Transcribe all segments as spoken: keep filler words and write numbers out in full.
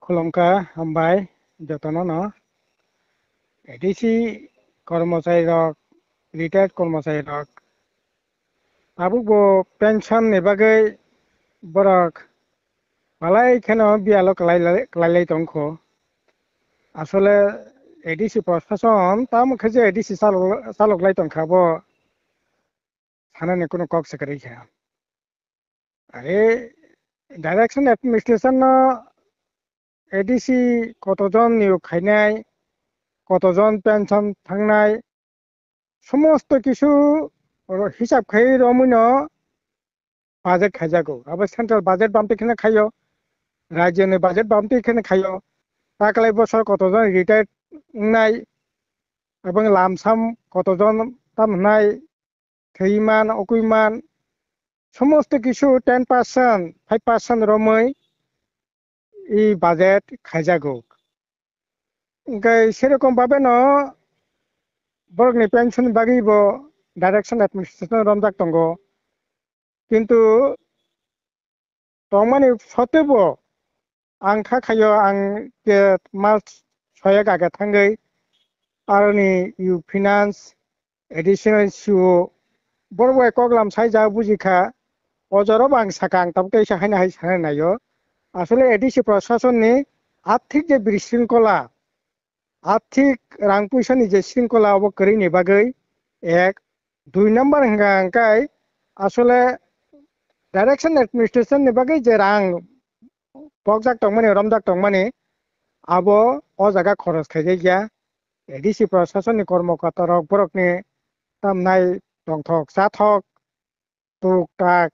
Khulumkha, hambai jotono no. A D C kormochari rok, retired kormochari rok, tabuk bo pension ni bagwi borok malai kheno biyalo kwlai lai, kwlai lai tongkho. Asole A D C prosason tamo khe je A D C chalok, chalok lai tongkha bo sanani kuno kok se kwrwi kha. Are direction administration no A D C kotojon niyok khainai, kotojon pension thangnai, somosto kisu oro hisab khai romwi no budget khaijago. Abo central budget bamtwi kheno khaio, rajyoni budget bamtwi kheno khaio. Taklai bosor kotojon retired wngnai, abang lamsam kotojon tam hwnai thwiman, okwiman, somosto kisu ten percent, five percent romwi i budget khaijago. Hwnkhe serokom babe no borokni pension bagwi bo direction administration romjak tongo. Kintu tongmani sotebo ang kha khaio, ang ke mas soyek age thangwi aroni u finance additional C O borok bai koklam saijak bujikha. O jorabo ang sakha, ang tabuk teisa haino hai sana naio. Asole A D C prosason ni arthik je brisringkola, arthik rang puisa ni je sringkola obo kwrwi ni bagwi ek, dui number hwnkha hwnkhe asole direction administration ni bagwi je rang pokjak tongmani, romjak tongmani, abo o jaga khoros khaijak ya. A D C prosason ni kormokorta rok borokni tamnai tongthok chathok tuk tak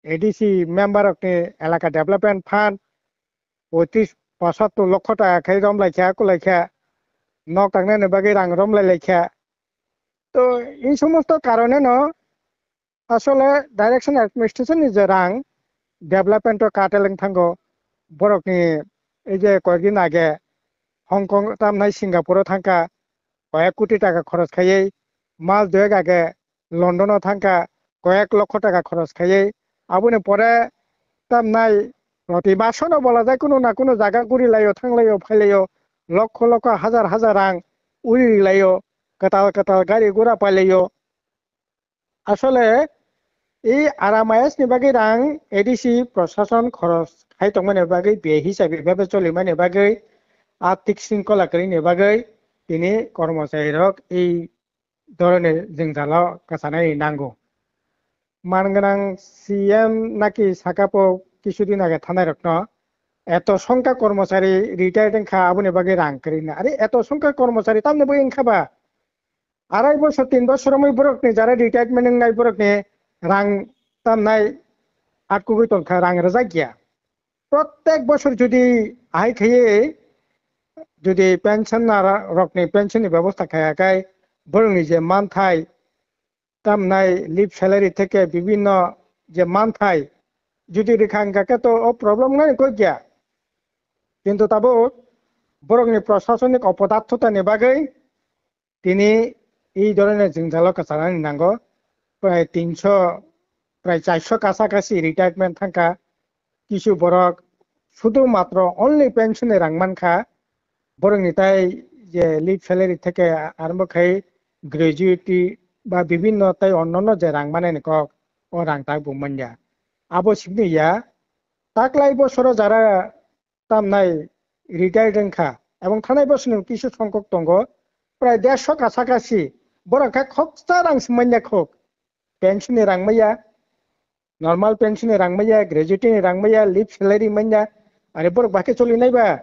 A D C member rokni elaka development fund poitrish pochattor lokho taka khai romlaikha, kulaikha, nok tangnani bagwi rang romlailaikha. To ei somosto karone no asole direction administration ni je rang development o kateleng thango, borokni ei je koyekdin age Hong Kong tamnai Singapore o thangkha, koyek koti taka khoros khaiwi, mas doyek age London o thangkha, koyek lokho taka khoros khaiwi, aboni pore tamnai proti masono bolajak kunu na kunu jaga gurilaio, thanglaio, phailaio, lokho lokho hajar hajar rang uri rilaio, kwtal kwtal gari gura pailaio. Asole ei R M I S ni bagwi rang A D C prosason khoros khai tongmani bagwi be hisabi bebe cholimani bagwi arthik sringkhola kwrwini bagwi tini kormochari rok ei dhoroner jwngjalo kwchanai nango. Mangwnang C M naki sakapo kisudin age thanai rokno eto songkha kormochari retired wngkha aboni bagwi rang kwrwina. Are eto songkha kormochari tamni bagwi wngkha ba? Arai bosor, tin bosor romwi borokni jara retirement wngnai borokni rang tamnai atkugwi tongkha, rang rwjak ya. Prottek bosor jodi ahai khaiwi jodi pension na ra-, rokni pension ni bebosta khaiya khai borokni je manthai tamnai leave salary theke bibhinno je manthai jodi rikha wngkha khe to o problem wngnani kok ya. Kintu tabuk borokni prosasonik opodarthota ni bagwi tini ei dhoroner jwngjalo kwchanani nango. Prai tinso, prai charso kasa kasi retirement thangkha. Kisu borok sudu matro only pension ni rang mankha. Borokni tai je leave salary theke arombo khai gratuity ba bibhinno tai onnono je rang manani kok, o rang tak bo manya. Abo simi ya, taklai bosoro jara tamnai retired wngkha, ebong thanai bosoni kisu songkok tongo, prai dersho kasa kasi, borok kha khoksa rang se manya khok, pension ni rang maya, normal pension ni rang maya, gratuity ni rang maya, leave salary manya, are borok bahai khe choli nai ba?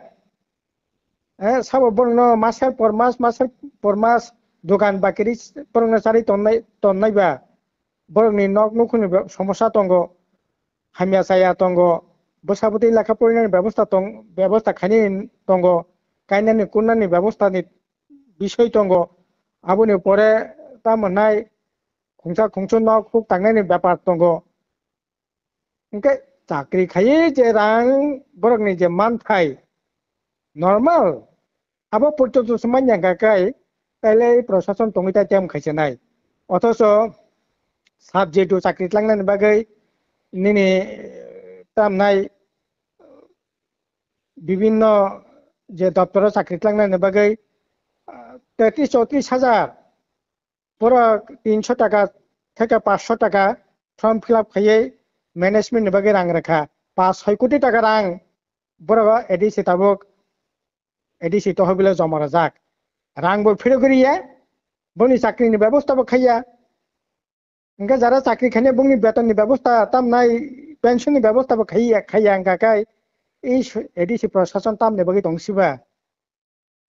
Eh, sabo borokno masal por mas, masal por mas dogan bakiri borokno charwi tonnai, tonnai ba? Borokni nok nukhungni be-, somosa tongo, hamya chaya tongo, bwsa bwtwi lekha porinani bebosta tong-, bebosta khainani tongo, kainani kunnani bebostani bisoi tongo, aboni pore tamo hwnai khungsa khungsu nok huk tangnani bepar tongo. Hwnkhe chakri khaiwi je rang borokni je manthai normal, abo porjonto se manya hwnkha khe, taile prosason tongwi tai tamo khaisa nai. Othocho subject o chakri tlangnani bagwi nini, eh, tamnai bibhinno je doptoro chakri tlangnani bagwi, ah, tetris chotris hajar, borok tinso taka theke paanch sho taka form fill up khaiwi management ni bagwi rang rwkha. Paanch soi koti taka rang borok A D C tabuk A D C tohobilo joma rwjak. Rang bo phirok riya, boni chakri ni bebosta bo khaiya. Hingke jara chakri khainai bongni beton ni bebosta tamnai pension ni bebosta bo khaiya, khaiya hingka khe ei su-, A D C prosason tamni bagwi tong siba?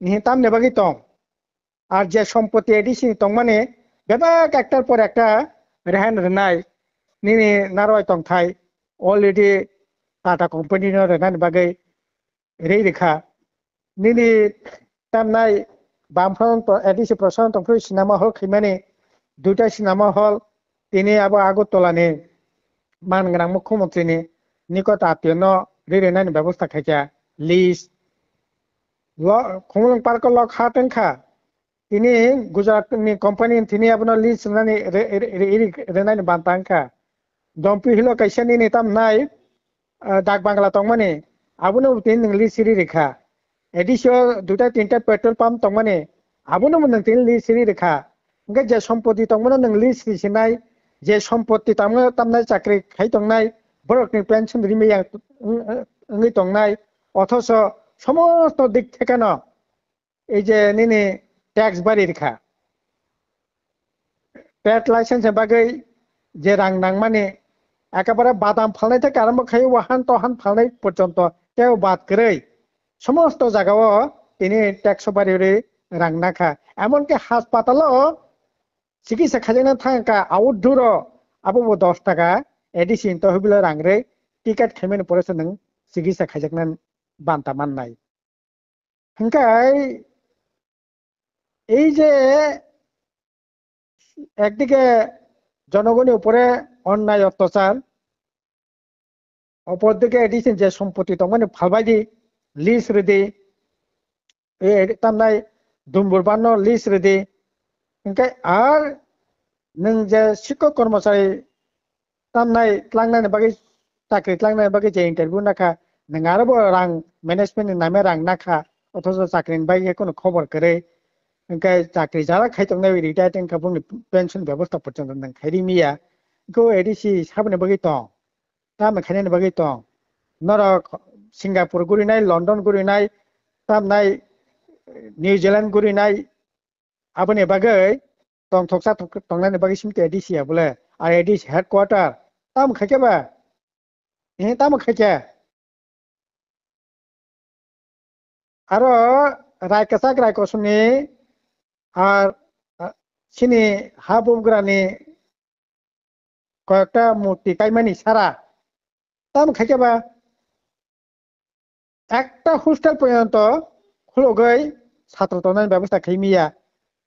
Nihi tamni bagwi tong? Ar je sompoti A D C ni tongmani bebak ektar por ekta rehan rwnai. Nini narwai tongthai already Tata company no rwnani bagwi rwi rikha. Nini tamnai Bamfront pro-, A D C prosason tongphuru cinema hall khaimani duita cinema hall tini abo Agartala ni man gwnang mukhyamantri ni nikot atio no rwi rwnani bebosta khaikha lease. Lo, Khumulwng Park o lok ha tongkha. Tini Gujarat ni company tini abono lease rwnani re-, re-, re-, re-, rwnani banta wngkha. Dompi hilo kaisa nini tamnai, ah, dak bangla tongmani, abono tini nwng lease ri rikha. A D C o duita tinta petrol pump tongmani, abono nwng tini lease ri rikha. Hingke je sompoti tongmano nwng lease ri sinai, je sompoti tamo tamnai chakri khai tongnai, borokni pension rimwi yang wng-, wngwi tongnai, othoso somosto dik thekeno ei je nini tax bari rikha. Trade license ni bagwi je rang nangmani, ekebare badam phalnai theke arombo khai wahan tohan phalnai porjonto teo bad kwrwi somosto jagao tini tax o bari rwi rang nakha. Emonki haspatalo chikitsa khaijakna thangkha outdoor o, abobo dos taka A D C ni tohibilo rang rwi ticket khaimani pore se nwng chikitsa khaijakna banta mannai. Hingkai ei je ekdike jonogoni upore onnai ottachar, opor dike A D C ni je sompoti tongmani phalbaidi lease ridi, e, tamnai dumbur banno lease ridi, hingke ar nwng je sikok kormochari tamnai tlangnani bagwi, chakri tlangnani bagwi je interview nakha, nwng aro bo rang management ni name rang nakha, othocho chakri ni bagwi khe kono khobor kwrwi, hingke chakri jara khai tongnai retire wngkha bongni pension bebosta porjonto nwng khairi miya, hingke o A D C saboni bagwi tong, tamo khainani bagwi tong, norok Singapore gurinai, London gurinai, tamnai New Zealand gurinai, aboni bagwi tongthoksa tongnani bagwi simi A D C ya bole. Ar A D C headquarter tamo khaikhe ba? Ehe, tamo khaikhe? Aro rai kwchak rai kosongni ar, ah, sini ha bumgrani koyekta murti kaimani sara. Tamo khaikhe ba? Ekta hostel porjonto khulogwi satro tongnani bebosta khai miya.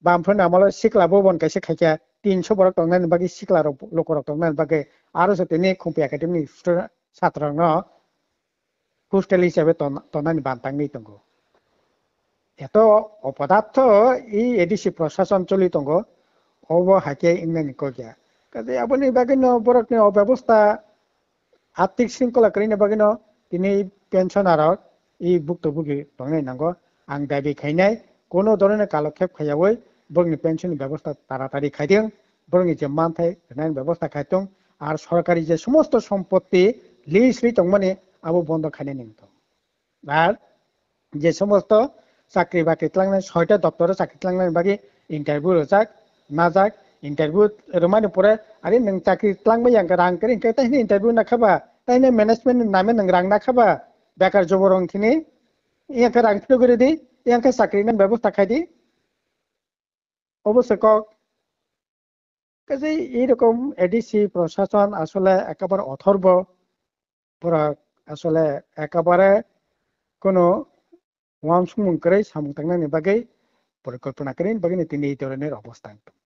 Bamphani amolo sikla bobon kaisa khaikha, tinso borok tongnani bagwi sikla rok, lukurok tongnani bagwi aro se tini Khumpi Academy ni student satro rokno hostel hisabe ton-, tonnani bantangwi tongo. Eto opodatho i A D C prosason choli tongo, obo haikhe wngnani kok ya. Kaje aboni bagwino borokni o bebosta atik sringkhola kwrwini bagwino tini pensioner rok i bukto bugi tongnai nango. Ang dabi khainai, kono dhoroner kalokhep khaiyawi borokni pension ni bebosta taratari khaiding, borokni je manthai rwnani bebosta khaitong, ar sorkari je somosto sompotti lease ri tongmani abo bondo khainani wngthong. Ar je somosto chakri bakri tlangnai, soita doptoro chakri tlangnai bagwi interview rwjak, najak, interview rwmani pore, ari nwng chakri tlangmaya hwnkhe rang kwrwi hwnkhe, taihini interview nakhaba, taihini management ni name nwng rang nakhaba, bekar jobo rong thini, iya khe rang phirogwi rwdi, iya khe chakri nang bebosta khaidi, obo se kok. Kaje ei rokom A D C prosason asole ekabare othorbo, borok asole ekabare kono uansukmung kwrwi samung tangnani bagwi porikolpona kwrwini bagwino tini ei dhoroner obostha wng tong.